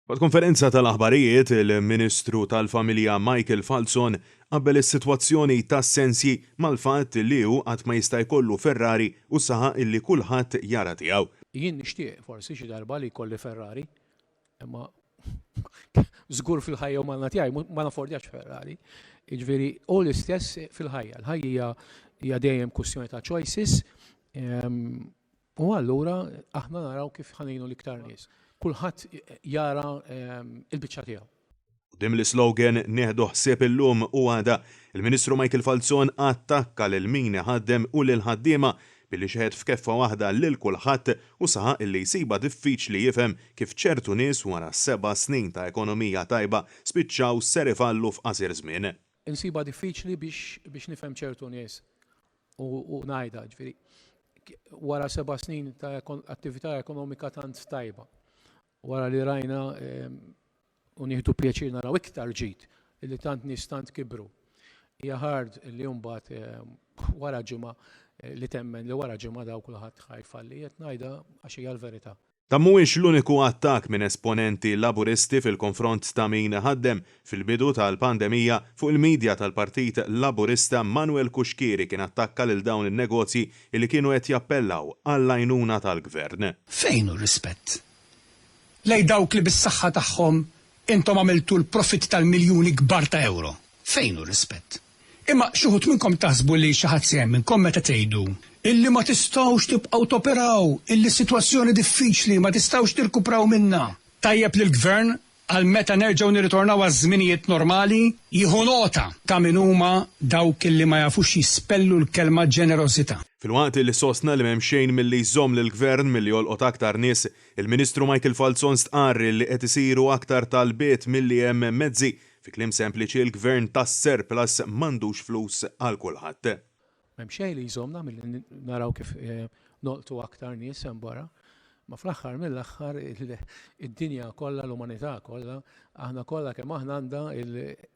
Waqt konferenza tal-aħbarijiet, il-Ministru tal-Familja Michael Falzon qabbel is-sitwazzjoni tas-sensji mal-fatt li hu qatt ma jista' jkollu Ferrari u saħaq illi kulħadd jara tiegħu. Jien nixtieq forsi xi darba li jkolli Ferrari, imma żgur fil-ħajja umana tiegħi ma naffordjax Ferrari. Jiġifieri hu l-istess fil-ħajja. Il-ħajja hija dejjem kwistjoni ta' choices. U allura aħna naraw kif ħa ngħinu l-iktar nies. Kulħadd jara il-biċċa tiegħu. Quddiem l-islogan Nieħdu ħsieb illum u għada, il-Ministru Michael Falzon attakka lil min iħaddem u lill-ħaddiema billi xeħet f'keffa waħda lil kulħadd u saħaq illi jsibha diffiċli jifhem kif ċertu nies wara seba' snin ta' ekonomija tajba spiċċaw ser ifallu f'qasir żmien. Insibha diffiċli biex nifhem ċertu nies u ngħidha, ġifieri wara seba' snin ta' attività ekonomika tant tajba, wara li rajna ehm, u nieħdu pjaċir naraw iktar ġid li tant nies tant kibru. Hija ħard li mbagħad ehm, wara ġimgħa eh, li temmen li wara ġimgħa daw kulħadd ħajfalli qed ngħidha għax hija l-verità. Dan mhuwiex l-uniku attakk minn esponenti Laburisti fil-konfront ta' min iħaddem. Fil-bidu tal-pandemija, fuq il-media tal-Partit Laburista, Manuel Cuschieri kien attakka lil dawn in-negozji li kienu qed jappellaw għall-għajnuna tal-Gvern. Fejn hu r-rispett lejn dawk li bis-saħħa tagħhom intom għamiltu l-profitti tal-miljuni kbar ta' ewro? Fejn hu r-rispett? Imma xi wħud minnkom taħsbu li xi ħadd se jemminkom meta tgħidu illi ma tistgħux tibqgħu toperaw, illi s-sitwazzjoni diffiċli ma tistgħux tirkupraw minnha. Tajjeb li l-Gvern, għal meta nerġgħu nirritornaw għaż-żminijiet normali, jieħu nota ta' min huma dawk illi ma jafux jispellu l-kelma ġenerożità. Filwaqt li sostna li m'hemm xejn milli jżomm lill-Gvern milli jolqot aktar nies, il-Ministru Michael Falzon stqarr li qed isiru aktar talbiet milli hemm mezzi Fi kliem sempliċi l-Gvern tas-surplus m'għandux flus għal kulħadd. M'hemm xejn li jżommna milli naraw kif nolqtu aktar nies hemm barra. Ma fl-aħħar mill-aħħar id-dinja kollha, l-umanità kollha, aħna kollha kemm aħna għandha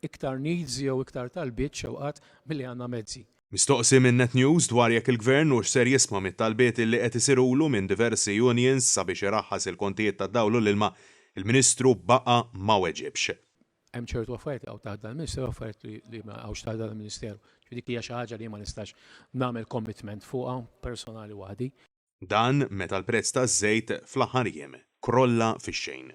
iktar needs jew iktar talbiet xewqat milli għandna mezzi. Mistoqsi minn Net News dwar jekk il-Gvern hux ser jisma' mit-talbiet li qed isirulu minn diversi unions sabiex iraħħas il kontijiet tad-dawl u l-ilma, il-Ministru baqa' ma weġibx. Hemm ċertu affarijiet li jaqgħu taħt dal-Ministeru, affarijiet li ma jaqgħux taħt dal-Ministeru. Ġifieri dik hija xi ħaġa li jien ma nistax nagħmel commitment fuqha personali waħdi. Dan meta l-prezz taż-żejt fl-aħħar jiem krolla fix-xejn.